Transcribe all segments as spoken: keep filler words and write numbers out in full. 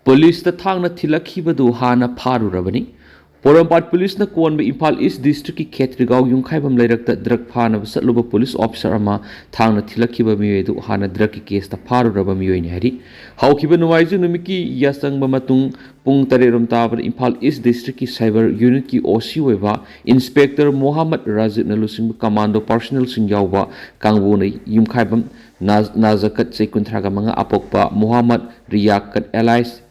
ꯄꯨꯂꯤꯁꯇ ꯊꯥꯡꯅ ꯊꯤꯜꯂꯛꯈꯤꯕꯗꯨ ꯍꯥꯟꯅ ꯐꯥꯔꯨꯔꯕꯅꯤ꯫ ꯄꯣꯔꯣꯝꯄꯥꯠ ꯄꯨꯂꯤꯁꯅ ꯀꯣꯟꯕ ꯏꯝꯐꯥꯜ ꯏꯁ ꯗꯤꯁꯇ꯭ꯔꯤꯛꯀꯤ ꯈꯦꯇ꯭ꯔꯤꯒꯥꯎ ꯌꯨꯝꯈꯥꯏꯕꯝ ꯂꯩꯔꯛꯇ ꯗ꯭ꯔꯒ ꯐꯥꯅꯕ ꯆꯠꯂꯨꯕ ꯄꯨꯂꯤꯁ ꯑꯣꯐꯤꯁꯥꯔ ꯑꯃ ꯊꯥꯡꯅ ꯊꯤꯜꯂꯛꯈꯤꯕ ꯃꯤꯑꯣꯏ ꯑꯗꯨ ꯍꯥꯟꯅ ꯗ꯭ꯔꯒꯀꯤ ꯀꯦꯁꯇ ꯐꯥꯔꯨꯔꯕ ꯃꯤꯑꯣꯏꯅꯤ ꯍꯥꯏꯔꯤ꯫ ꯍꯧꯈꯤꯕ ꯅꯣꯡꯃꯥꯏꯖꯤꯡ ꯅꯨꯃꯤꯠꯀꯤ ꯌꯥꯆꯪꯕ ꯃꯇꯨꯡ ꯄꯨꯡ ꯇꯔꯦꯠ ꯔꯣꯝ ꯇꯥꯕꯗ ꯏꯝꯐꯥꯜ ꯏꯁ ꯗꯤꯁꯇ꯭ꯔꯤꯛꯀꯤ ꯁꯥꯏꯕꯔ ꯌꯨꯅꯤꯠꯀꯤ ꯑꯣ ꯁꯤ ꯑꯣꯏꯕ ꯏꯟꯁꯄꯦꯛꯇꯔ ꯃꯣꯍꯥꯃꯠ ꯔꯥꯖꯤꯕꯅ ꯂꯨꯆꯤꯡꯕ ꯀꯃꯥꯟꯗꯣ ꯄꯥꯔꯁꯣꯅꯦꯜꯁꯤꯡ ꯌꯥꯎꯕ ꯀꯥꯡꯕꯨꯅ ꯌꯨꯝꯈꯥꯏꯕꯝ ꯅꯥ-, ꯅꯥꯖꯀꯠ ꯆꯍꯤ ꯀꯨꯟꯊ꯭ꯔꯥꯒ ꯃꯉꯥ ꯑꯄꯣꯛꯄ ꯃꯣꯍꯥꯃꯠ ꯔꯤꯌꯥꯀꯠ ꯑꯦꯂꯥꯏꯁ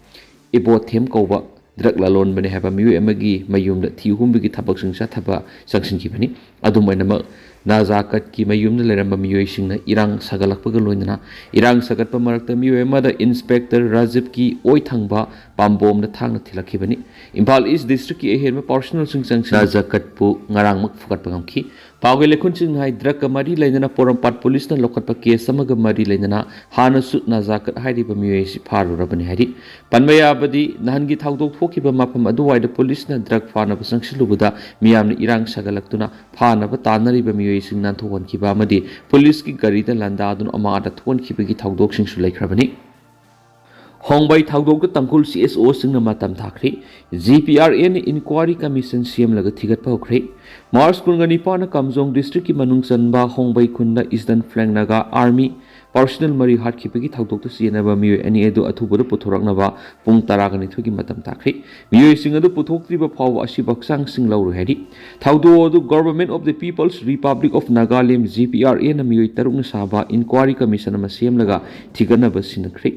ꯏꯕꯣꯊꯦꯝ ꯀꯧꯕ ꯗ꯭ꯔꯒ ꯂꯂꯣꯟꯕꯅꯤ ꯍꯥꯏꯕ ꯃꯤꯑꯣꯏ ꯑꯃꯒꯤ ꯃꯌꯨꯝꯗ ꯊꯤ ꯍꯨꯝꯕꯒꯤ ꯊꯕꯛꯁꯤꯡ ꯆꯠꯊꯕ ꯆꯪꯁꯤꯟꯈꯤꯕꯅꯤ꯫ ꯑꯗꯨꯝ ꯑꯣꯏꯅꯃꯛ, ꯅꯥꯖꯥꯀꯠꯀꯤ ꯃꯌꯨꯝꯗ ꯂꯩꯔꯝꯕ ꯃꯤꯑꯣꯏꯁꯤꯡꯅ ꯏꯔꯥꯡ ꯁꯥꯒꯠꯂꯛꯄꯒ ꯂꯣꯏꯅꯅ ꯏꯔꯥꯡ ꯁꯥꯒꯠꯄ ꯃꯔꯛꯇ ꯃꯤꯑꯣꯏ ꯑꯃꯗ ꯏꯟꯁꯄꯦꯛꯇꯔ ꯔꯥꯖꯤꯕꯀꯤ ꯑꯣꯏ ꯊꯪꯕ ꯄꯥꯝꯕꯣꯝꯗ ꯊꯥꯡꯅ ꯊꯤꯜꯂꯛꯈꯤꯕꯅꯤ꯫ ꯏꯝꯐꯥꯜ ꯏꯁ ꯗꯤꯁꯇ꯭ꯔꯤꯛꯀꯤ ꯑꯍꯦꯟꯕ ꯄꯥꯔꯁꯣꯅꯦꯜꯁꯤꯡ ꯆꯪꯁꯤꯟ ꯅꯥꯖꯥꯀꯠꯄꯨ ꯉꯔꯥꯡꯃꯛ ꯐꯨꯒꯠꯄ ꯉꯝꯈꯤ꯫ ꯄꯥꯎꯒꯤ ꯂꯩꯈꯨꯟꯁꯤꯡꯅ ꯍꯥꯏ, ꯗ꯭ꯔꯒꯀ ꯃꯔꯤ ꯂꯩꯅꯅ ꯄꯣꯔꯣꯝꯄꯥꯠ ꯄꯨꯂꯤꯁꯅ ꯂꯧꯈꯠꯄ ꯀꯦꯁ ꯑꯃꯒ ꯃꯔꯤ ꯂꯩꯅꯅ ꯍꯥꯟꯅꯁꯨ ꯅꯥꯖꯥꯀꯠ ꯍꯥꯏꯔꯤꯕ ꯃꯤꯑꯣꯏ ꯑꯁꯤ ꯐꯥꯔꯨꯔꯕꯅꯤ ꯍꯥꯏꯔꯤ꯫ ꯄꯟꯕ ꯌꯥꯕꯗꯤ, ꯅꯍꯥꯟꯒꯤ ꯊꯧꯗꯣꯛ ꯊꯣꯛꯈꯤꯕ ꯃꯐꯝ ꯑꯗꯨꯋꯥꯏꯗ ꯄꯨꯂꯤꯁꯅ ꯗ꯭ꯔꯒ ꯐꯥꯅꯕ ꯆꯪꯁꯤꯜꯂꯨꯕꯗ ꯃꯤꯌꯥꯝꯅ ꯏꯔꯥꯡ ꯁꯥꯒꯠꯂꯛꯇꯨꯅ ꯐꯥꯅꯕ ꯇꯥꯟꯅꯔꯤꯕ ꯃꯤꯑꯣꯏꯁꯤꯡ ꯅꯥꯟꯊꯣꯛꯍꯟꯈꯤꯕ ꯑꯃꯗꯤ ꯄꯨꯂꯤꯁꯀꯤ ꯒꯥꯔꯤꯗ ꯂꯥꯟꯗꯥꯗꯨꯅ ꯑꯃꯥꯡ ꯑꯇꯥ ꯊꯣꯛꯍꯟꯈꯤꯕꯒꯤ ꯊꯧꯗꯣꯛꯁꯤꯡꯁꯨ ꯂꯩꯈ꯭ꯔꯕꯅꯤ꯫ ꯍꯣꯡꯕꯩ ꯊꯧꯗꯣꯛꯇ ꯇꯥꯡꯈꯨꯜ ꯁꯤ ꯑꯦꯁ ꯑꯣꯁꯤꯡꯅ ꯃꯇꯝ ꯊꯥꯈ꯭ꯔꯦ꯫ ꯖꯤ ꯄꯤ ꯑꯥꯔ ꯑꯦꯅ ꯏꯟꯀ꯭ꯋꯥꯔꯤ ꯀꯃꯤꯁꯟ ꯁꯦꯝꯂꯒ ꯊꯤꯒꯠꯄ ꯍꯧꯈ꯭ꯔꯦ꯫ ꯃꯥꯔꯆ ꯀꯨꯟꯒ ꯅꯤꯄꯥꯟꯗ ꯀꯥꯝꯖꯣꯡ ꯗꯤꯁꯇ꯭ꯔꯤꯛꯀꯤ ꯃꯅꯨꯡ ꯆꯟꯕ ꯍꯣꯡꯕꯩ ꯈꯨꯟꯗ ꯏꯁꯇꯔꯟ ꯐ꯭ꯂꯦꯡ ꯅꯥꯒꯥ ꯑꯥꯔꯃꯤ ꯄꯥꯔꯁꯣꯅꯦꯜ ꯃꯔꯤ ꯍꯥꯠꯈꯤꯕꯒꯤ ꯊꯧꯗꯣꯛꯇ ꯆꯦꯟꯅꯕ ꯃꯤꯑꯣꯏ ꯑꯅꯤ ꯑꯗꯨ ꯑꯊꯨꯕꯗ ꯄꯨꯊꯣꯔꯛꯅꯕ ꯄꯨꯡ ꯇꯔꯥꯒ ꯅꯤꯊꯣꯏꯒꯤ ꯃꯇꯝ ꯊꯥꯈ꯭ꯔꯦ꯫ ꯃꯤꯑꯣꯏꯁꯤꯡ ꯑꯗꯨ ꯄꯨꯊꯣꯛꯇ꯭ꯔꯤꯕ ꯐꯥꯎꯕ ꯑꯁꯤꯕ ꯍꯛꯆꯥꯡꯁꯤꯡ ꯂꯧꯔꯣꯏ ꯍꯥꯏꯔꯤ꯫ ꯊꯧꯗꯣꯛ ꯑꯗꯨ Government of the People's Republic of Nagaland, G P R ꯑꯦꯅ ꯃꯤꯑꯣꯏ ꯇꯔꯨꯛꯅ ꯁꯥꯕ ꯏꯟꯀ꯭ꯋꯥꯔꯤ ꯀꯃꯤꯁꯟ ꯑꯃ ꯁꯦꯝꯂꯒ ꯊꯤꯒꯠꯅꯕ ꯁꯤꯟꯅꯈ꯭ꯔꯦ꯫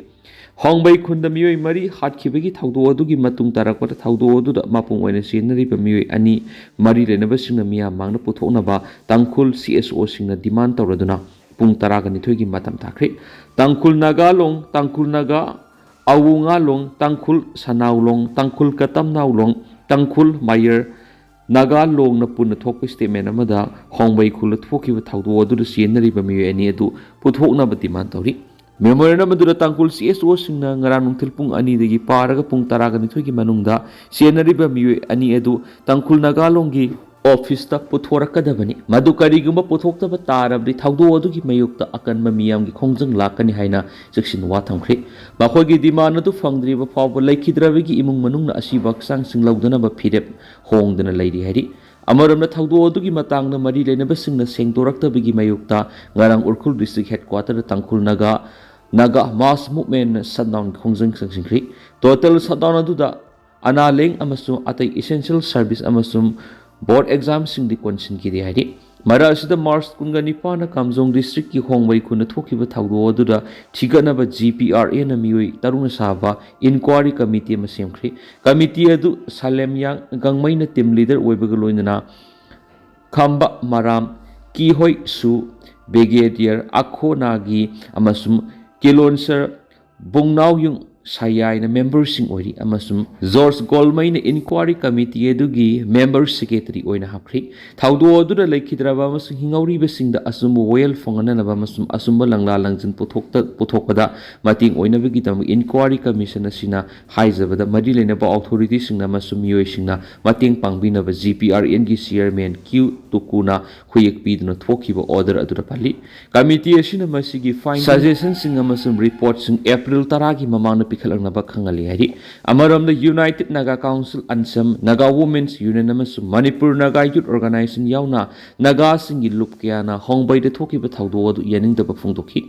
ꯍꯣꯡꯕꯩ ꯈꯨꯟꯗ ꯃꯤꯑꯣꯏ ꯃꯔꯤ ꯍꯥꯠꯈꯤꯕꯒꯤ ꯊꯧꯗꯣꯛ ꯑꯗꯨꯒꯤ ꯃꯇꯨꯡ ꯇꯥꯔꯛꯄꯗ ꯊꯧꯗꯣꯛ ꯑꯗꯨꯗ ꯃꯄꯨꯡ ꯑꯣꯏꯅ ꯆꯦꯟꯅꯔꯤꯕ ꯃꯤꯑꯣꯏ ꯑꯅꯤ ꯃꯔꯤ ꯂꯩꯅꯕꯁꯤꯡꯅ ꯃꯤꯌꯥꯝ ꯃꯥꯡꯗ ꯄꯨꯊꯣꯛꯅꯕ ꯇꯥꯡꯈꯨꯜ ꯁꯤ ꯑꯦꯁ ꯑꯣꯁꯤꯡꯅ ꯗꯤꯃꯥꯟ ꯇꯧꯔꯗꯨꯅ ꯄꯨꯡ ꯇꯔꯥꯒ ꯅꯤꯊꯣꯏꯒꯤ ꯃꯇꯝ ꯊꯥꯈ꯭ꯔꯦ꯫ ꯇꯥꯡꯈꯨꯜ ꯅꯥꯒꯥ ꯂꯣꯡ, ꯇꯥꯡꯈꯨꯜ ꯅꯥꯒꯥ, ꯑꯋꯨ ꯉꯥ ꯂꯣꯡ, ꯇꯥꯡꯈꯨꯜ ꯁꯅꯥꯎ ꯂꯣꯡ, ꯇꯥꯡꯈꯨꯜ ꯀꯇꯝꯅꯥꯎ ꯂꯣꯡ, ꯇꯥꯡꯈꯨꯜ ꯃꯥꯌꯔ ꯅꯥꯒꯥ ꯂꯣꯡꯅ ꯄꯨꯟꯅ ꯊꯣꯛꯄ ꯁ꯭ꯇꯦꯠꯃꯦꯟ ꯑꯃꯗ ꯍꯣꯡꯕꯩ ꯈꯨꯜꯗ ꯊꯣꯛꯈꯤꯕ ꯊꯧꯗꯣꯛ ꯑꯗꯨꯗ ꯆꯦꯟꯅꯔꯤꯕ ꯃꯤꯑꯣꯏ ꯑꯅꯤ ꯑꯗꯨ ꯄꯨꯊꯣꯛꯅꯕ ꯗꯤꯃꯥꯟ ꯇꯧꯔꯤ꯫ ꯃꯦꯃꯣꯔꯦꯟꯗꯝ ꯑꯗꯨꯗ ꯇꯥꯡꯈꯨꯜ ꯁꯤ ꯑꯦꯁ ꯑꯣꯁꯤꯡꯅ ꯉꯔꯥꯡ ꯅꯨꯡꯊꯤꯜ ꯄꯨꯡ ꯑꯅꯤꯗꯒꯤ ꯄꯥꯔꯒ ꯄꯨꯡ ꯇꯔꯥꯒ ꯅꯤꯊꯣꯏꯒꯤ ꯃꯅꯨꯡꯗ ꯆꯦꯟꯅꯔꯤꯕ ꯃꯤꯑꯣꯏ ꯑꯅꯤ ꯑꯗꯨ ꯇꯥꯡꯈꯨꯜ ꯅꯥꯒꯥ ꯂꯣꯡꯒꯤ ꯑꯣꯐꯤꯁꯇ ꯄꯨꯊꯣꯔꯛꯀꯗꯕꯅꯤ꯫ ꯃꯗꯨ ꯀꯔꯤꯒꯨꯝꯕ ꯄꯨꯊꯣꯛꯇꯕ ꯇꯥꯔꯕꯗꯤ ꯊꯧꯗꯣꯛ ꯑꯗꯨꯒꯤ ꯃꯥꯌꯣꯛꯇ ꯑꯀꯟꯕ ꯃꯤꯌꯥꯝꯒꯤ ꯈꯣꯡꯖꯪ ꯂꯥꯛꯀꯅꯤ ꯍꯥꯏꯅ ꯆꯦꯛꯁꯤꯟ ꯋꯥ ꯊꯝꯈ꯭ꯔꯦ꯫ ꯃꯈꯣꯏꯒꯤ ꯗꯤꯃꯥꯟ ꯑꯗꯨ ꯐꯪꯗ꯭ꯔꯤꯕ ꯐꯥꯎꯕ ꯂꯩꯈꯤꯗ꯭ꯔꯕꯒꯤ ꯏꯃꯨꯡ ꯃꯅꯨꯡꯅ ꯑꯁꯤꯕ ꯍꯛꯆꯥꯡꯁꯤꯡ ꯂꯧꯗꯅꯕ ꯐꯤꯔꯦꯞ ꯍꯣꯡꯗꯅ ꯂꯩꯔꯤ ꯍꯥꯏꯔꯤ꯫ ꯑꯃꯔꯣꯝꯗ ꯊꯧꯗꯣꯛ ꯑꯗꯨꯒꯤ ꯃꯇꯥꯡꯗ ꯃꯔꯤ ꯂꯩꯅꯕꯁꯤꯡꯅ ꯁꯦꯡꯗꯣꯔꯛꯇꯕꯒꯤ ꯃꯥꯌꯣꯛꯇ ꯉꯔꯥꯡ ꯎꯈ꯭ꯔꯨꯜ ꯗꯤꯁꯇ꯭ꯔꯤꯛ ꯍꯦꯗꯀ꯭ꯋꯥꯇꯔꯗ ꯇꯥꯡꯈꯨꯜ ꯅꯥꯒꯥ, ꯅꯥꯒꯥ ꯃꯥꯁ ꯃꯨꯚꯃꯦꯟ ꯁꯠꯗꯥꯎꯟ ꯈꯣꯡꯖꯪ ꯆꯪꯁꯤꯟꯈ꯭ꯔꯤ꯫ ꯇꯣꯇꯦꯜ ꯁꯠꯗꯥꯎꯟ ꯑꯗꯨꯗ ꯑꯅꯥ ꯂꯥꯌꯦꯡ ꯑꯃꯁꯨꯡ ꯑꯇꯩ ꯏꯁꯦꯟꯁꯤꯌꯦꯜ ꯁꯔꯚꯤꯁ ꯑꯃꯁꯨꯡ ꯕꯣꯔꯗ ꯑꯦꯛꯖꯥꯝꯁꯤꯡꯗꯤ ꯀꯣꯟꯁꯤꯟꯈꯤꯗꯦ ꯍꯥꯏꯔꯤ꯫ ꯃꯔꯛ ꯑꯁꯤꯗ ꯃꯥꯔꯆ ꯀꯨꯟꯒ ꯅꯤꯄꯥꯟꯅ ꯀꯥꯝꯖꯣꯡ ꯗꯤꯁꯇ꯭ꯔꯤꯛꯀꯤ ꯍꯣꯡꯕꯩ ꯈꯨꯟꯗ ꯊꯣꯛꯈꯤꯕ ꯊꯧꯗꯣꯛ ꯑꯗꯨꯗ ꯊꯤꯒꯠꯅꯕ ꯖꯤ ꯄꯤ ꯑꯥꯔ ꯑꯦꯅ ꯃꯤꯑꯣꯏ ꯇꯔꯨꯛꯅ ꯁꯥꯕ ꯏꯟꯀ꯭ꯋꯥꯔꯤ ꯀꯃꯤꯇꯤ ꯑꯃ ꯁꯦꯝꯈ꯭ꯔꯤ꯫ ꯀꯃꯤꯇꯤ ꯑꯗꯨ ꯁꯂꯦꯝꯌꯥꯡ ꯒꯥꯡꯃꯩꯅ ꯇꯤꯝ ꯂꯤꯗꯔ ꯑꯣꯏꯕꯒ ꯂꯣꯏꯅꯅ ꯈꯝꯕ ꯃꯔꯥꯝ, ꯀꯤꯍꯣꯏ ꯁꯨ, ꯕ꯭ꯔꯤꯒꯦꯗꯤꯌꯔ ꯑꯈꯣ ꯅꯥꯒꯤ ꯑꯃꯁꯨꯡ ꯀꯤꯂꯣꯟꯁꯔ ꯕꯨꯡꯅꯥꯎꯌꯨꯡ ꯁꯌꯥꯏꯅ ꯃꯦꯝꯕꯔꯁꯤꯡ ꯑꯣꯏꯔꯤ ꯑꯃꯁꯨꯡ ꯖꯣꯔꯖ ꯒꯣꯜꯃꯩꯅ ꯏꯟꯀ꯭ꯋꯥꯔꯤ ꯀꯃꯤꯇꯤ ꯑꯗꯨꯒꯤ ꯃꯦꯝꯕꯔ ꯁꯦꯀ꯭ꯔꯦꯇꯔꯤ ꯑꯣꯏꯅ ꯍꯥꯞꯈ꯭ꯔꯤ꯫ ꯊꯧꯗꯣꯛ ꯑꯗꯨꯗ ꯂꯩꯈꯤꯗ꯭ꯔꯕ ꯑꯃꯁꯨꯡ ꯍꯤꯡꯍꯧꯔꯤꯕꯁꯤꯡꯗ ꯑꯆꯨꯝꯕ ꯋꯥꯌꯦꯜ ꯐꯪꯍꯟꯅꯕ ꯑꯃꯁꯨꯡ ꯑꯆꯨꯝꯕ ꯂꯪꯂꯥ ꯂꯪꯖꯤꯟ ꯄꯨꯊꯣꯛꯇ-, ꯄꯨꯊꯣꯛꯄꯗ ꯃꯇꯦꯡ ꯑꯣꯏꯅꯕꯒꯤꯗꯃꯛ ꯏꯟꯀ꯭ꯋꯥꯔꯤ ꯀꯃꯤꯁꯟ ꯑꯁꯤꯅ ꯍꯥꯏꯖꯕꯗ ꯃꯔꯤ ꯂꯩꯅꯕ ꯑꯣꯊꯣꯔꯤꯇꯤꯁꯤꯡꯅ ꯑꯃꯁꯨꯡ ꯃꯤꯑꯣꯏꯁꯤꯡꯅ ꯃꯇꯦꯡ ꯄꯥꯡꯕꯤꯅꯕ ꯖꯤ ꯄꯤ ꯑꯥꯔ ꯑꯦꯟꯒꯤ ꯆꯤꯌꯔꯃꯦꯟ ꯀ꯭ꯌꯨ ꯇꯨꯀꯨꯅ ꯈꯨꯌꯦꯛ ꯄꯤꯗꯨꯅ ꯊꯣꯛꯈꯤꯕ ꯑꯣꯔꯗꯔ ꯑꯗꯨꯗ ꯄꯜꯂꯤ꯫ ꯀꯃꯤꯇꯤ ꯑꯁꯤꯅ ꯃꯁꯤꯒꯤ ꯐꯥꯏꯟꯗꯤꯡ, ꯁꯖꯦꯁꯟꯁꯤꯡ ꯑꯃꯁꯨꯡ ꯔꯤꯄꯣꯔꯠꯁꯤꯡ ꯑꯦꯄ꯭ꯔꯤꯜ ꯇꯔꯥꯒꯤ ꯃꯃꯥꯡꯗ ꯄꯤꯈꯠꯂꯛꯅꯕ ꯈꯪꯍꯜꯂꯤ ꯍꯥꯏꯔꯤ꯫ ꯑꯃꯔꯣꯝꯗ ꯌꯨꯅꯥꯏꯇꯦꯗ ꯅꯥꯒꯥ ꯀꯥꯎꯟꯁꯤꯜ, ꯑꯟꯁꯝ, ꯅꯥꯒꯥ ꯋꯨꯃꯦꯟꯁ ꯌꯨꯅꯤꯌꯟ ꯑꯃꯁꯨꯡ ꯃꯅꯤꯄꯨꯔ ꯅꯥꯒꯥ ꯌꯨꯠ ꯑꯣꯔꯒꯅꯥꯏꯖꯦꯁꯟ ꯌꯥꯎꯅ ꯅꯥꯒꯥꯁꯤꯡꯒꯤ ꯂꯨꯞ ꯀꯌꯥꯅ ꯍꯣꯡꯕꯩꯗ ꯊꯣꯛꯈꯤꯕ ꯊꯧꯗꯣꯛ ꯑꯗꯨ ꯌꯥꯅꯤꯡꯗꯕ ꯐꯣꯡꯗꯣꯛꯈꯤ꯫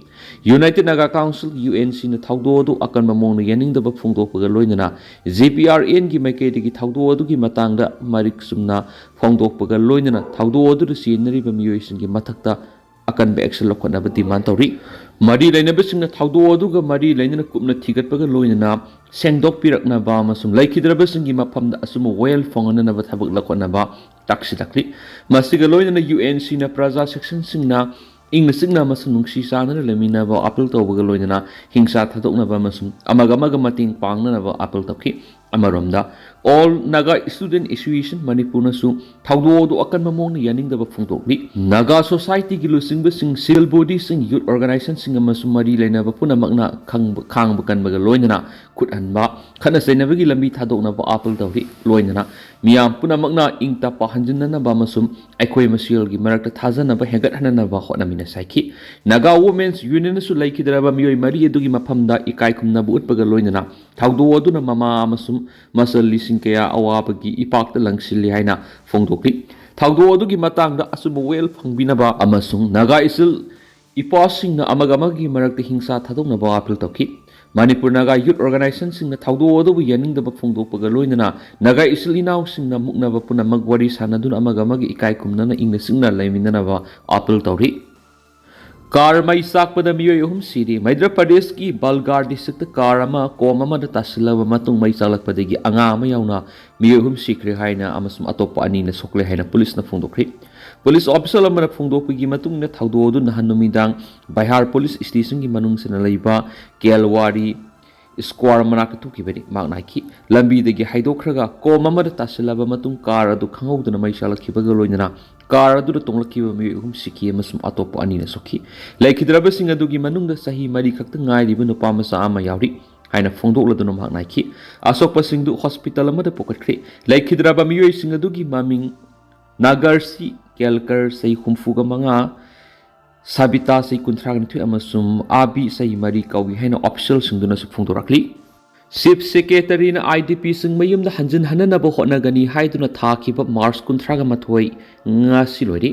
United Naga council, U N ꯁꯤꯅ ꯊꯧꯗꯣꯛ ꯑꯗꯨ ꯑꯀꯟꯕ ꯃꯑꯣꯡꯗ ꯌꯥꯅꯤꯡꯗꯕ ꯐꯣꯡꯗꯣꯛꯄꯒ ꯂꯣꯏꯅꯅ ꯖꯤ ꯄꯤ ꯑꯥꯔ ꯑꯦꯟꯒꯤ ꯃꯥꯏꯀꯩꯗꯒꯤ ꯊꯧꯗꯣꯛ ꯑꯗꯨꯒꯤ ꯃꯇꯥꯡꯗ ꯃꯔꯤꯛ ꯆꯨꯝꯅ ꯐꯣꯡꯗꯣꯛꯄꯒ ꯂꯣꯏꯅꯅ ꯊꯧꯗꯣꯛ ꯑꯗꯨꯗ ꯆꯦꯟꯅꯔꯤꯕ ꯃꯤꯑꯣꯏꯁꯤꯡꯒꯤ ꯃꯊꯛꯇ ꯑꯀꯟꯕ ꯑꯦꯛꯁꯟ ꯂꯧꯈꯠꯅꯕ ꯗꯤꯃꯥꯟ ꯇꯧꯔꯤ꯫ ꯃꯔꯤ ꯂꯩꯅꯕꯁꯤꯡꯅ ꯊꯧꯗꯣꯛ ꯑꯗꯨꯒ ꯃꯔꯤ ꯂꯩꯅꯅ ꯀꯨꯞꯅ ꯊꯤꯒꯠꯄꯒ ꯂꯣꯏꯅꯅ ꯁꯦꯡꯗꯣꯛꯄꯤꯔꯛꯅꯕ ꯑꯃꯁꯨꯡ ꯂꯩꯈꯤꯗ꯭ꯔꯕꯁꯤꯡꯒꯤ ꯃꯐꯝꯗ ꯑꯆꯨꯝꯕ ꯋꯥꯌꯦꯜ ꯐꯪꯍꯟꯅꯅꯕ ꯊꯕꯛ ꯂꯧꯈꯠꯅꯕ ꯇꯥꯛꯁꯤꯜꯂꯛꯂꯤ꯫ ꯃꯁꯤꯒ ꯂꯣꯏꯅꯅ ꯌꯨ ꯑꯦꯟ ꯁꯤꯅ ꯄ꯭ꯔꯖꯥ ꯁꯦꯛꯁꯟꯁꯤꯡꯅ ꯏꯪꯅ ꯆꯤꯛꯅ ꯑꯃꯁꯨꯡ ꯅꯨꯡꯁꯤ ꯆꯥꯟꯅꯅ ꯂꯩꯃꯤꯟꯅꯕ ꯑꯥꯄꯤꯜ ꯇꯧꯕꯒ ꯂꯣꯏꯅꯅ ꯍꯤꯡꯁꯥ ꯊꯥꯗꯣꯛꯅꯕ ꯑꯃꯁꯨꯡ ꯑꯃꯒ ꯑꯃꯒ ꯃꯇꯦꯡ ꯄꯥꯡꯅꯅꯕ ꯑꯥꯄꯤꯜ ꯇꯧꯈꯤ꯫ ꯑꯃꯔꯣꯝꯗ, ꯑꯣꯜ ꯅꯥꯒꯥ ꯁ꯭ꯇꯨꯗꯦꯟꯠ ꯑꯦꯁꯣꯁꯤꯌꯦꯁꯟ ꯃꯅꯤꯄꯨꯔꯅꯁꯨ ꯊꯧꯗꯣꯛ ꯑꯗꯨ ꯑꯀꯟꯕ ꯃꯑꯣꯡꯗ ꯌꯥꯅꯤꯡꯗꯕ ꯐꯣꯡꯗꯣꯛꯂꯤ꯫ ꯅꯥꯒꯥ ꯁꯣꯁꯥꯏꯇꯤꯒꯤ ꯂꯨꯆꯤꯡꯕꯁꯤꯡ, ꯁꯤꯚꯤꯜ ꯕꯣꯗꯤꯁꯤꯡ, ꯌꯨꯠ ꯑꯣꯔꯒꯅꯥꯏꯖꯦꯁꯟꯁꯤꯡ ꯑꯃꯁꯨꯡ ꯃꯔꯤ ꯂꯩꯅꯕ ꯄꯨꯝꯅꯃꯛꯅ ꯈꯪꯕ-, ꯈꯥꯡꯕ ꯀꯟꯕꯒ ꯂꯣꯏꯅꯅ ꯈꯨꯠꯍꯟꯕ, ꯈꯠꯅ ꯆꯩꯅꯕꯒꯤ ꯂꯝꯕꯤ ꯊꯥꯗꯣꯛꯅꯕ ꯑꯥꯄꯤꯜ ꯇꯧꯔꯤ꯫ ꯂꯣꯏꯅꯅ ꯃꯤꯌꯥꯝ ꯄꯨꯝꯅꯃꯛꯅ ꯏꯪ ꯇꯞꯄ ꯍꯟꯖꯤꯟꯅꯅꯕ ꯑꯃꯁꯨꯡ ꯑꯩꯈꯣꯏ ꯃꯁꯦꯜꯒꯤ ꯃꯔꯛꯇ ꯊꯥꯖꯅꯕ ꯍꯦꯟꯒꯠꯍꯟꯅꯅꯕ ꯍꯣꯠꯅꯃꯤꯟꯅꯁꯤ ꯍꯥꯏꯈꯤ꯫ ꯅꯥꯒꯥ ꯋꯨꯃꯦꯟꯁ ꯌꯨꯅꯤꯌꯟꯅꯁꯨ ꯂꯩꯈꯤꯗ꯭ꯔꯕ ꯃꯤꯑꯣꯏ ꯃꯔꯤ ꯑꯗꯨꯒꯤ ꯃꯐꯝꯗ ꯏꯀꯥꯏ ꯈꯨꯝꯅꯕ ꯎꯠꯄꯒ ꯂꯣꯏꯅꯅ ꯊꯧꯗꯣꯛ ꯑꯗꯨꯅ ꯃꯃꯥ ꯑꯃꯁꯨꯡ ꯃꯆꯜ ꯂꯤꯁꯤꯡ ꯀꯌꯥ ꯑꯋꯥꯕꯒꯤ ꯏꯄꯥꯛꯇ ꯂꯪꯁꯤꯜꯂꯤ ꯍꯥꯏꯅ ꯐꯣꯡꯗꯣꯛꯂꯤ꯫ ꯊꯧꯗꯣꯛ ꯑꯗꯨꯒꯤ ꯃꯇꯥꯡꯗ ꯑꯆꯨꯝꯕ ꯋꯥꯌꯦꯜ ꯐꯪꯕꯤꯅꯕ ꯑꯃꯁꯨꯡ ꯅꯥꯒꯥ ꯏꯆꯤꯜ ꯏꯄꯥꯁꯤꯡꯅ ꯑꯃꯒ ꯑꯃꯒꯤ ꯃꯔꯛꯇ ꯍꯤꯡꯁꯥ ꯊꯥꯗꯣꯛꯅꯕ ꯑꯥꯄꯤꯜ ꯇꯧꯈꯤ꯫ ꯃꯅꯤꯄꯨꯔ ꯅꯥꯒꯥ ꯌꯨꯠ ꯑꯣꯔꯒꯅꯥꯏꯖꯦꯁꯟꯁꯤꯡꯅ ꯊꯧꯗꯣꯛ ꯑꯗꯨꯕꯨ ꯌꯥꯅꯤꯡꯗꯕ ꯐꯣꯡꯗꯣꯛꯄꯒ ꯂꯣꯏꯅꯅ ꯅꯥꯒꯥ ꯏꯆꯤꯜ ꯏꯅꯥꯎꯁꯤꯡꯅ ꯃꯨꯛꯅꯕ ꯄꯨꯝꯅꯃꯛ ꯋꯥꯔꯤ ꯁꯥꯅꯗꯨꯅ ꯑꯃꯒ ꯑꯃꯒ ꯏꯀꯥꯏ ꯈꯨꯝꯅꯅ ꯏꯪꯅ ꯆꯤꯛꯅ ꯂꯩꯃꯤꯟꯅꯅꯕ ꯑꯥꯄꯤꯜ ꯇꯧꯔꯤ꯫ ꯀꯥꯔ ꯃꯩ ꯆꯥꯛꯄꯗ ꯃꯤꯑꯣꯏ ꯑꯍꯨꯝ ꯁꯤꯔꯤ꯫ ꯃꯩꯗ꯭ꯔ ꯄ꯭ꯔꯗꯦꯁꯀꯤ ꯕꯜꯒꯥꯔ ꯗꯤꯁꯇ꯭ꯔꯤꯛꯇ ꯀꯥꯔ ꯑꯃ ꯀꯣꯝ ꯑꯃꯗ ꯇꯥꯁꯤꯜꯂꯕ ꯃꯇꯨꯡ ꯃꯩ ꯆꯥꯛꯂꯛꯄꯗꯒꯤ ꯑꯉꯥꯡ ꯑꯃ ꯌꯥꯎꯅ ꯃꯤꯑꯣꯏ ꯑꯍꯨꯝ ꯁꯤꯈ꯭ꯔꯦ ꯍꯥꯏꯅ ꯑꯃꯁꯨꯡ ꯑꯇꯣꯞꯄ ꯑꯅꯤꯅ ꯁꯣꯛꯂꯦ ꯍꯥꯏꯅ ꯄꯨꯂꯤꯁꯅ ꯐꯣꯡꯗꯣꯛꯈ꯭ꯔꯤ꯫ ꯄꯨꯂꯤꯁ ꯑꯣꯐꯤꯁꯤꯌꯦꯜ ꯑꯃꯅ ꯐꯣꯡꯗꯣꯛꯄꯒꯤ ꯃꯇꯨꯡ ꯏꯟꯅ ꯊꯧꯗꯣꯛ ꯑꯗꯨ ꯅꯍꯥꯟ ꯅꯨꯃꯤꯗꯥꯡ ꯕꯤꯍꯥꯔ ꯄꯨꯂꯤꯁ ꯁ꯭ꯇꯦꯁꯟꯒꯤ ꯃꯅꯨꯡ ꯆꯟꯅ ꯂꯩꯕ ꯀꯦꯜꯋꯥꯔꯤ ꯁ꯭ꯀ꯭ꯋꯥꯔ ꯃꯅꯥꯛꯇ ꯊꯣꯛꯈꯤꯕꯅꯤ꯫ ꯃꯍꯥꯛꯅ ꯍꯥꯏꯈꯤ, ꯂꯝꯕꯤꯗꯒꯤ ꯍꯥꯏꯗꯣꯛꯈ꯭ꯔꯒ ꯀꯣꯝ ꯑꯃꯗ ꯇꯥꯁꯤꯜꯂꯕ ꯃꯇꯨꯡ ꯀꯥꯔ ꯑꯗꯨ ꯈꯪꯍꯧꯗꯅ ꯃꯩ ꯆꯥꯛꯂꯛꯈꯤꯕꯒ ꯂꯣꯏꯅꯅ ꯀꯥꯔ ꯑꯗꯨꯗ ꯇꯣꯡꯂꯛꯈꯤꯕ ꯃꯤꯑꯣꯏ ꯑꯍꯨꯝ ꯁꯤꯈꯤ ꯑꯃꯁꯨꯡ ꯑꯇꯣꯞꯄ ꯑꯅꯤꯅ ꯁꯣꯛꯈꯤ꯫ ꯂꯩꯈꯤꯗ꯭ꯔꯕꯁꯤꯡ ꯑꯗꯨꯒꯤ ꯃꯅꯨꯡꯗ ꯆꯍꯤ ꯃꯔꯤ ꯈꯛꯇ ꯉꯥꯏꯔꯤꯕ ꯅꯨꯄꯥ ꯃꯆꯥ ꯑꯃ ꯌꯥꯎꯔꯤ ꯍꯥꯏꯅ ꯐꯣꯡꯗꯣꯛꯂꯗꯨꯅ ꯃꯍꯥꯛꯅ ꯍꯥꯏꯈꯤ꯫ ꯑꯁꯣꯛꯄꯁꯤꯡꯗꯨ ꯍꯣꯁꯄꯤꯇꯥꯜ ꯑꯃꯗ ꯄꯨꯈꯠꯈ꯭ꯔꯦ꯫ ꯂꯩꯈꯤꯗ꯭ꯔꯕ ꯃꯤꯑꯣꯏꯁꯤꯡ ꯑꯗꯨꯒꯤ ꯃꯃꯤꯡ ꯅꯥꯒꯔꯁꯤ ꯀꯦꯜꯀꯔ, ꯆꯍꯤ ꯍꯨꯝꯐꯨꯒ ꯃꯉꯥ, ꯁꯥꯕꯤꯇꯥ, ꯆꯍꯤ ꯀꯨꯟꯊ꯭ꯔꯥꯒ ꯅꯤꯊꯣꯏ, ꯑꯃꯁꯨꯡ ꯑꯥꯕꯤ, ꯆꯍꯤ ꯃꯔꯤ ꯀꯧꯏ ꯍꯥꯏꯅ ꯑꯣꯐꯤꯁꯤꯌꯦꯜꯁꯤꯡꯗꯨꯅꯁꯨ ꯐꯣꯡꯗꯣꯔꯛꯂꯤ꯫ ꯆꯤꯐ ꯁꯦꯀ꯭ꯔꯦꯇꯔꯤꯅ ꯑꯥꯏ ꯗꯤ ꯄꯤꯁꯤꯡ ꯃꯌꯨꯝꯗ ꯍꯟꯖꯤꯟꯍꯟꯅꯅꯕ ꯍꯣꯠꯅꯒꯅꯤ ꯍꯥꯏꯗꯨꯅ ꯊꯥꯈꯤꯕ ꯃꯥꯔꯆ ꯀꯨꯟꯊ꯭ꯔꯥꯒ ꯃꯥꯊꯣꯏ ꯉꯁꯤ ꯂꯣꯏꯔꯤ꯫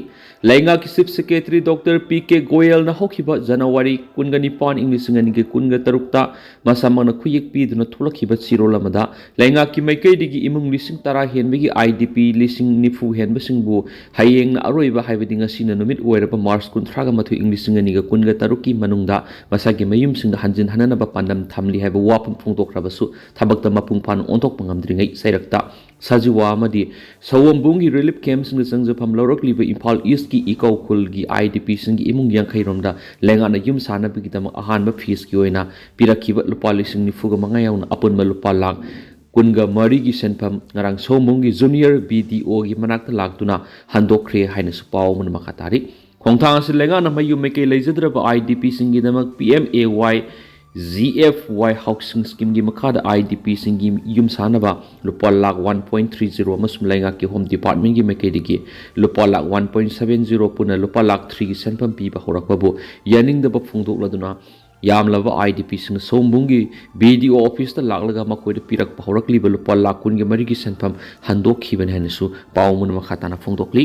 ꯂꯩꯉꯥꯛꯀꯤ chief secretary doctor P K ꯒꯣꯌꯦꯜꯅ ꯍꯧꯈꯤꯕ ꯖꯅꯋꯥꯔꯤ ꯀꯨꯟꯒ ꯅꯤꯄꯥꯟ, ꯏꯪ ꯂꯤꯁꯤꯡ ꯑꯅꯤꯒ ꯀꯨꯟꯒ ꯇꯔꯨꯛꯇ ꯃꯁꯥꯃꯛꯅ ꯈꯨꯌꯦꯛ ꯄꯤꯗꯨꯅ ꯊꯣꯛꯂꯛꯈꯤꯕ ꯆꯦꯔꯣꯜ ꯑꯃꯗ ꯂꯩꯉꯥꯛꯀꯤ ꯃꯥꯏꯀꯩꯗꯒꯤ ꯏꯃꯨꯡ ꯂꯤꯁꯤꯡ ꯇꯔꯥ ꯍꯦꯟꯕꯒꯤ ꯑꯥꯏ ꯗꯤ ꯄꯤ ꯂꯤꯁꯤꯡ ꯅꯤꯐꯨ ꯍꯦꯟꯕꯁꯤꯡꯕꯨ ꯍꯌꯦꯡꯅ ꯑꯔꯣꯏꯕ, ꯍꯥꯏꯕꯗꯤ ꯉꯁꯤꯅ ꯅꯨꯃꯤꯠ ꯑꯣꯏꯔꯕ ꯃꯥꯔꯆ ꯀꯨꯟꯊ꯭ꯔꯥꯒ ꯃꯥꯊꯣꯏ, ꯏꯪ ꯂꯤꯁꯤꯡ ꯑꯅꯤꯒ ꯀꯨꯟꯒ ꯇꯔꯨꯛꯀꯤ ꯃꯅꯨꯡꯗ ꯃꯁꯥꯒꯤ ꯃꯌꯨꯝꯁꯤꯡꯗ ꯍꯟꯖꯤꯟꯍꯟꯅꯅꯕ ꯄꯥꯟꯗꯝ ꯊꯝꯂꯤ ꯍꯥꯏꯕ ꯋꯥꯐꯝ ꯐꯣꯡꯗꯣꯛꯈ꯭ꯔꯕꯁꯨ ꯊꯕꯛꯇ ꯃꯄꯨꯡ ꯐꯥꯅ ꯑꯣꯟꯊꯣꯛꯄ ꯉꯝꯗ꯭ꯔꯤꯉꯩ ꯆꯩꯔꯛꯇ ꯁꯖꯤꯋꯥ ꯑꯃꯗꯤ ꯁꯑꯣꯝꯕꯨꯡꯒꯤ ꯔꯤꯂꯤꯐ ꯀꯦꯝꯞꯁꯤꯡꯗ ꯆꯪꯖꯐꯝ ꯂꯧꯔꯛꯂꯤꯕ ꯏꯝꯐꯥꯜ ꯏꯁ꯭ꯠꯀꯤ ꯏꯀꯧ ꯈꯨꯜꯒꯤ ꯑꯥꯏ ꯗꯤ ꯄꯤꯁꯤꯡꯒꯤ ꯏꯃꯨꯡ ꯌꯥꯡꯈꯩ ꯔꯣꯝꯗ ꯂꯩꯉꯥꯛꯅ ꯌꯨꯝ ꯁꯥꯅꯕꯒꯤꯗꯃꯛ ꯑꯍꯥꯟꯕ ꯐꯦꯖꯀꯤ ꯑꯣꯏꯅ ꯄꯤꯔꯛꯈꯤꯕ ꯂꯨꯄꯥ ꯂꯤꯁꯤꯡ ꯅꯤꯐꯨꯒ ꯃꯉꯥ ꯌꯥꯎꯅ ꯑꯄꯨꯟꯕ ꯂꯨꯄꯥ ꯂꯥꯈ ꯀꯨꯟꯒ ꯃꯔꯤꯒꯤ ꯁꯦꯟꯐꯝ ꯉꯔꯥꯡ ꯁꯑꯣꯝꯕꯨꯡꯒꯤ ꯖꯨꯅꯤꯌꯔ ꯕꯤ ꯗꯤ ꯑꯣꯒꯤ ꯃꯅꯥꯛꯇ ꯂꯥꯛꯇꯨꯅ ꯍꯟꯗꯣꯛꯈ꯭ꯔꯦ ꯍꯥꯏꯅꯁꯨ ꯄꯥꯎ ꯑꯃꯅ ꯃꯈꯥ ꯇꯥꯔꯤ꯫ ꯈꯣꯡꯊꯥꯡ ꯑꯁꯤ ꯂꯩꯉꯥꯛꯅ ꯃꯌꯨꯝ ꯃꯩꯀꯩ ꯂꯩꯖꯗ꯭ꯔꯕ ꯑꯥꯏ ꯗꯤ ꯄꯤꯁꯤꯡꯒꯤꯗꯃꯛ P M A Y G F Y ꯍꯥꯎꯁꯤꯡ ꯁ꯭ꯀꯤꯝꯒꯤ ꯃꯈꯥꯗ ꯑꯥꯏ ꯗꯤ ꯄꯤꯁꯤꯡꯒꯤ ꯌꯨꯝ ꯁꯥꯅꯕ ꯂꯨꯄꯥ lakh one point three zero ꯑꯃꯁꯨꯡ ꯂꯩꯉꯥꯛꯀꯤ ꯍꯣꯝ ꯗꯤꯄꯥꯔꯠꯃꯦꯟꯒꯤ ꯃꯥꯏꯀꯩꯗꯒꯤ ꯂꯨꯄꯥ lakh one point seven zero ꯄꯨꯟꯅ ꯂꯨꯄꯥ ꯂꯥꯈ ꯊ꯭ꯔꯤꯒꯤ ꯁꯦꯟꯐꯝ ꯄꯤꯕ ꯍꯧꯔꯛꯄꯕꯨ ꯌꯥꯅꯤꯡꯗꯕ ꯐꯣꯡꯗꯣꯛꯂꯗꯨꯅ ꯌꯥꯝꯂꯕ ꯑꯥꯏ ꯗꯤ ꯄꯤꯁꯤꯡꯅ ꯁꯣꯝꯕꯨꯡꯒꯤ ꯕꯤ ꯗꯤ ꯑꯣ ꯑꯣꯐꯤꯁꯇ ꯂꯥꯛꯂꯒ ꯃꯈꯣꯏꯗ ꯄꯤꯔꯛꯄ ꯍꯧꯔꯛꯂꯤꯕ ꯂꯨꯄꯥ ꯂꯥꯈ ꯀꯨꯟꯒꯤ ꯃꯔꯤꯒꯤ ꯁꯦꯟꯐꯝ ꯍꯟꯗꯣꯛꯈꯤꯕꯅꯤ ꯍꯥꯏꯅꯁꯨ ꯄꯥꯎ ꯑꯃꯅ ꯃꯈꯥ ꯇꯥꯅ ꯐꯣꯡꯗꯣꯛꯂꯤ꯫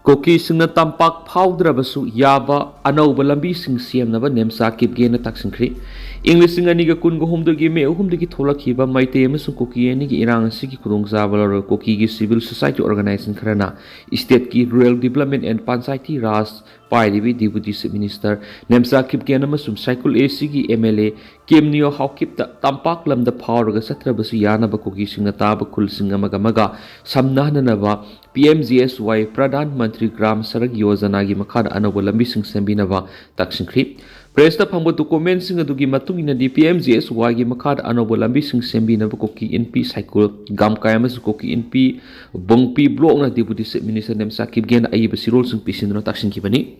ꯀꯨꯀꯤꯁꯤꯡꯅ ꯇꯝꯄꯥꯛ ꯐꯥꯎꯗ꯭ꯔꯕꯁꯨ ꯌꯥꯕ ꯑꯅꯧꯕ ꯂꯝꯕꯤꯁꯤꯡ ꯁꯦꯝꯅꯕ ꯅꯦꯝꯆꯥ ꯀꯤꯞꯒꯦꯅ ꯇꯛꯁꯤꯟꯈ꯭ꯔꯤ꯫ ꯏꯪ ꯂꯤꯁꯤꯡ ꯑꯅꯤꯒ ꯀꯨꯟꯒ ꯍꯨꯝꯗꯣꯏꯒꯤ ꯃꯦ ꯑꯍꯨꯝꯗꯒꯤ ꯊꯣꯛꯂꯛꯈꯤꯕ ꯃꯩꯇꯩ ꯑꯃꯁꯨꯡ ꯀꯨꯀꯤ ꯑꯅꯤꯒꯤ ꯏꯔꯥꯡ ꯑꯁꯤꯒꯤ ꯈꯨꯗꯣꯡꯆꯥꯕ ꯂꯧꯔꯒ ꯀꯨꯀꯤꯒꯤ civil society organization ꯈꯔꯅ stateꯀꯤ Rural Development and Panchayati Raj ꯄꯥꯏꯔꯤꯕꯤ Deputy Chief Minister Nemcha Kipgen ꯑꯃꯁꯨꯡ ꯁꯥꯏꯀꯨꯜ ꯑꯦ ꯁꯤꯒꯤ ꯑꯦꯝ ꯑꯦꯜ ꯑꯦ ꯀꯦꯝꯅꯤꯌꯣ ꯍꯥꯎꯀꯤꯞꯇ ꯇꯝꯄꯥꯛ ꯂꯝꯗ ꯐꯥꯎꯔꯒ ꯆꯠꯇ꯭ꯔꯕꯁꯨ ꯌꯥꯅꯕ ꯀꯨꯀꯤꯁꯤꯡꯅ ꯇꯥꯕ ꯈꯨꯜꯁꯤꯡ ꯑꯃꯒ ꯑꯃꯒ ꯁꯝꯅꯍꯟꯅꯅꯕ ꯄꯤ ꯑꯦꯝ ꯖꯤ ꯑꯦꯁ ꯋꯥꯏ, ꯄ꯭ꯔꯙꯥꯟ ꯃꯟꯇ꯭ꯔꯤ ꯒ꯭ꯔꯥꯝ ꯁꯔꯛ ꯌꯣꯖꯅꯥꯒꯤ ꯃꯈꯥꯗ ꯑꯅꯧꯕ ꯂꯝꯕꯤꯁꯤꯡ ꯁꯦꯝꯕꯤꯅꯕ ꯇꯛꯁꯤꯟꯈ꯭ꯔꯤ꯫ ꯄ꯭ꯔꯦꯁꯇ ꯐꯪꯕ ꯗꯣꯀꯨꯃꯦꯟꯁꯤꯡ ꯑꯗꯨꯒꯤ ꯃꯇꯨꯡ ꯏꯟꯅꯗꯤ, ꯄꯤ ꯑꯦꯝ ꯖꯤ ꯑꯦꯁ ꯋꯥꯏꯒꯤ ꯃꯈꯥꯗ ꯑꯅꯧꯕ ꯂꯝꯕꯤꯁꯤꯡ ꯁꯦꯝꯕꯤꯅꯕ ꯀꯨꯀꯤ ꯏꯟꯄꯤ ꯁꯥꯏꯀꯨꯜ, ꯒꯥꯝꯀꯥꯏ ꯑꯃꯁꯨꯡ ꯀꯨꯀꯤ ꯏꯟꯄꯤ ꯕꯣꯡꯄꯤ ꯕ꯭ꯂꯣꯛꯅ Deputy Chief Minister ꯅꯦꯝꯆꯥ ꯀꯤꯞꯒꯦꯟꯗ ꯑꯏꯕ ꯆꯦꯔꯣꯜꯁꯤꯡ ꯄꯤꯁꯤꯟꯗꯨꯅ ꯇꯛꯁꯤꯟꯈꯤꯕꯅꯤ꯫